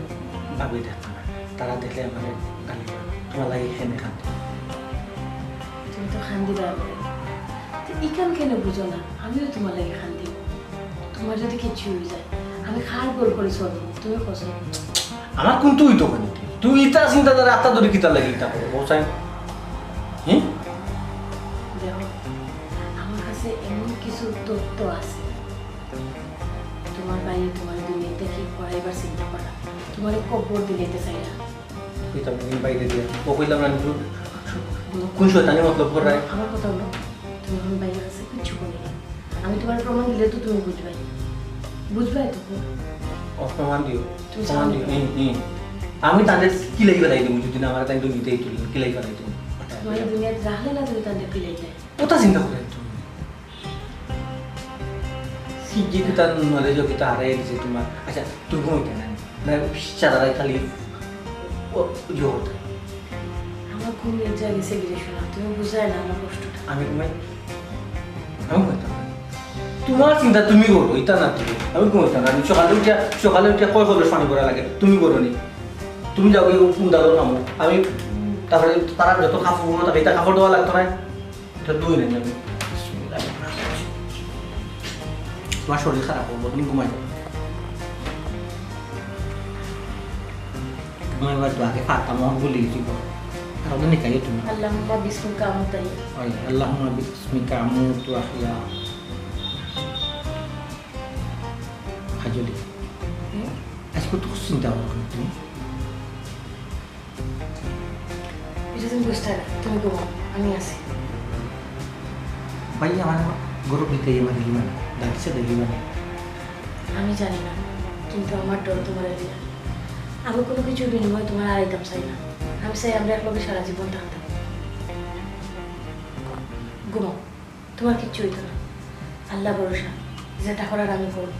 ভাবি দেখতা না। তারা দেখলে আমারে গালি দিবা। তোমার লাগি কেনে কান্দিমু। তুমি তো কান্দিবায়। তো ইখান কেনে বুঝো না? আমিও তোমার লাগি কান্দিমু। তোমার যদি কিচ্ছু অই যায়, আমি কার ঘর করি চলমু? তুমি কও চাই। আমার কুন্তা অইতো কেনে? তুমি ইতা চিন্তাধারা আত্তা ধরি কিতার লাগি ইতা করো, কও চাই? হুম? দেখো, আমার কাছে এমন কিছু তথ্য আছে, তোমার ভাইয়ে তোমার দুনিয়া থাকি হরাইবার চিন্তা করা, তোমারে কবর দিলাইতে চাইরা। কইতাম না, বাইরে দিয়া। ও কইলাম না, আমি তো কোন শয়তানি মতলব কররায়? আমার কথা অইলো, তুমি অখন ভাইয়ার কাছে কিচ্ছু কইও না। আমি তোমারে প্রমাণ দিলে তো তুমি বুঝবায়। বুঝবায় তো? ও প্রমাণ দিও। তুমি প্রমাণ জানো দিও। না। হুম, হুম। আমি তানরে কিলাই ফালাই দিমু, যদি না আমারে তাইন দুনিয়া থাকি তুলি, কিলাই ফালাই দিমু। তোমারে দুনিয়াত রাখলে না তুমি তানরে কিলাই দেয়। কথা চিন্তা করে তুমি। কি, কি, কিতা knowledge ও কিতা হারাই দিছে তোমার? আচ্ছা, তুমি ঘুমাইতে না? না, সারা রাত খালি ও, ইয়ে হতো। আমার ঘুম নিদ্রা গেছে গিরে সোনা, তুমি বুঝায় না আমার কষ্টটা। আমি ঘুমাই? আমি ঘুমাইতাম না। তোমার চিন্তা তুমি করো, ইতা না তুমি। আমি ঘুমাইতাম না। আমি সকালে উঠিয়া, সকালে উঠিয়া কয় কলস পানি ভরা লাগে, তুমি করো নি। তুমি যাও গিয়া কুন্দালো কামো। আমি তারপরে তারা যত কাপড় পরবো, তাকে ইতা কাপড় দেওয়া লাগতো না। এটা দুই নেন আমি। বিসমিল্লাহির রহমানির রহিম। তোমার শরীর খারাপ অইবো, তুমি ঘুমাই যাও। ঘুমাইবার তো আগে ফাতা মোহন ভুলি গেছি গো। আর ওদের নিকাইও তুমি। আল্লাহুম্মা বিসমিকা আমুতু ওয়া আহইয়া। ওই, আল্লাহুম্মা বিসমিকা আমুতু ওয়া আহইয়া। কাজলি, হুম? আজকে তো চিন্তা ভাবনা তুমি। এটা তুমি বুঝতে না, তুমি ঘুমাও, আমি আছি। ভাই, আমার গরু দিতে ইয়ে মানে, ইয়ে মানে, ডাকছে তো ইয়ে মানে। আমি জানি না, কিন্তু আমার ডর তোমার এরিয়া। আমি কোনো কিছুর বিনিময়ে তোমার হারাইতাম চাই না। আমি চাই আমরা একলগে সারা জীবন থাকতাম। ঘুমাও, তোমার কিচ্ছু অইতো না। আল্লাহ ভরসা, যেটা করার আমি করব।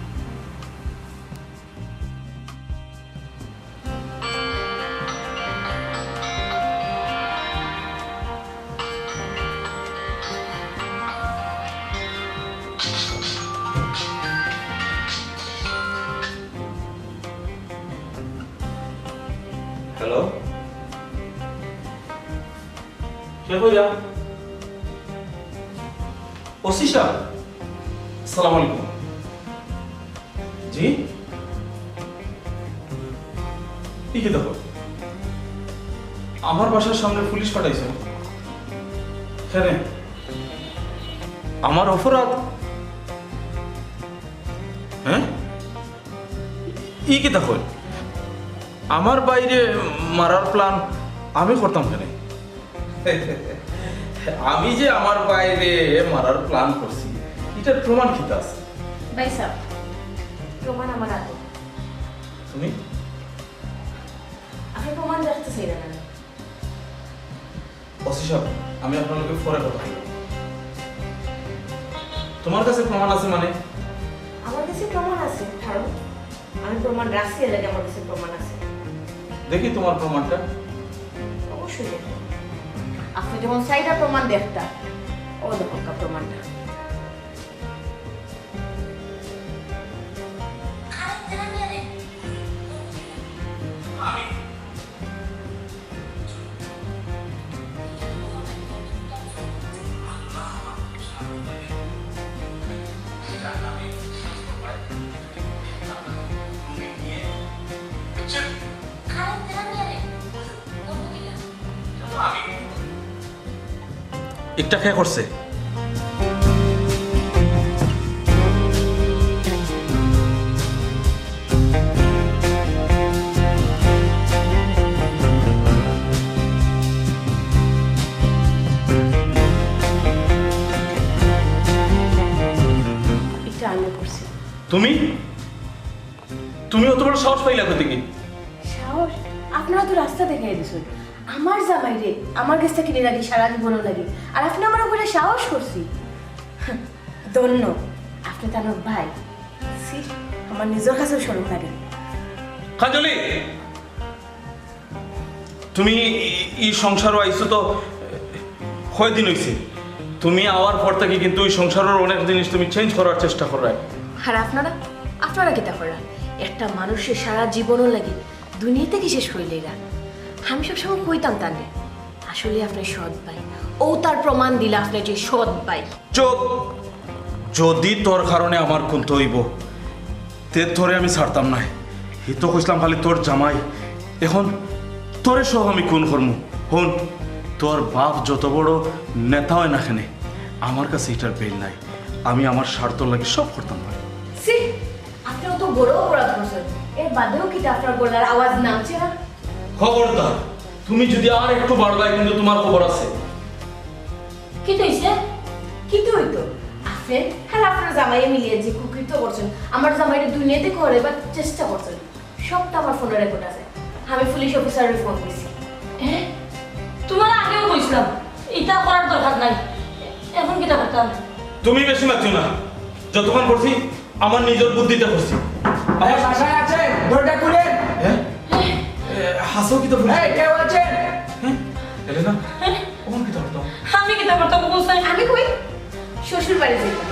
হ্যালো, কে কইরা? ওসি সাব, আসসালামু আলাইকুম। জি? ই কিতা কও? আমার বাসার সামনে পুলিশ পাঠাইছো? কেনে? আমার অপরাধ? হ্যাঁ? ই কিতা কও? আমার ভাইরে মারার প্ল্যান আমি করতাম কেনে? আমি যে আমার ভাইরে মারার প্ল্যান করছি, ইটার প্রমাণ কিতা আছে? ভাই সাব, প্রমাণ আমার হাতে। তুমি? আপনি প্রমাণ দেখতে চাইলেন না? ওসি সাব, আমি আপনার লগে পরে কথা কইব। তোমার কাছে প্রমাণ আছে মানে? আমার কাছে প্রমাণ আছে, কারণ আমি প্রমাণ রাখছি, এর লাগি আমার কাছে প্রমাণ আছে। দেখি তোমার প্রমাণটা। অবশ্যই দেখো। আপনি যখন চাইরা প্রমাণ দেখতা, ও দেখো কা প্রমাণটা। একটা কে করছে? এটা আমি করছি। তুমি? তুমি অত বড় সাহস পাইলা কোথেকে? সাহস? আপনারা তো রাস্তা দেখাই দিছেন। আমার জামাইরে আমার গেছ থাকি নিরা লাগি সারা জীবনর লাগি। আর আপনি আমার উপরে সাহস করছি। ধন্য। আপনি তো আমার ভাই। ছি, আমার নিজর কাছেও শরম লাগে। কাজলি! তুমি ই, ই সংসারো আইছো তো কয়দিন অইছে? তুমি আওয়ার পর থাকি কিন্তু ই সংসারর অনেক জিনিস তুমি change করার চেষ্টা কররায়। আর আপনারা, আপনারা কিতা কররা? একটা মানুষে সারা জীবনর লাগি দুনিয়া থাকি শেষ করিলাইরা। আমি সবসময় কইতাম তানরে, আসলে আপনি সৎ ভাই। ও তার প্রমাণ দিলা আপনি যে সৎ ভাই। চুপ! যদি তোর কারণে আমার কুন্তা অইবো, তে তোরে আমি ছাড়তাম নায়। হি তো কইছলাম খালি তোর জামাই, এখন তোরে সহ আমি খুন করমু। হুন, তোর বাপ যত বড় নেতা অয় না কেনে, আমার কাছে ইটার বেইল নাই। আমি আমার স্বার্থর লাগি সব করতাম পারি। ছি, আপনি অত বড় অপরাধ করছেন, এর বাদেও কিতা আপনার গলার আওয়াজ নামছে না? খবরদার, তুমি যদি আর একটু বাড়বায় কিন্তু তোমার খবর আছে। কিতা অইছে? কিতা অইতো? আপনি আর আপনার জামাইয়ে মিলিয়া যে কুকৃত্য করছেন, আমার জামাইরে দুনিয়াতে খবর দেবার চেষ্টা করছেন। সবটা আমার ফোনে রেকর্ড আছে। আমি পুলিশ অফিসাররে ফোন দিছি। এ? তোমার আগেও কইছিলাম, ইতা করার দরকার নাই। এখন কিতা করতাম? তুমি বেশি মাতিও না। যতক্ষণ করছি, আমার নিজের বুদ্ধিতে করছি। এই, বাসায় আছেন? দরজা খুলেন। হ্যাঁ? এ, হাসো কি তো এই, কেউ আছেন? হ্যাঁ? এলে না? ওখানে কিতা করতাম? আমি কিতা করতাম, বুঝছেন? আমি কই? শ্বশুর বাড়ি যাইতাম।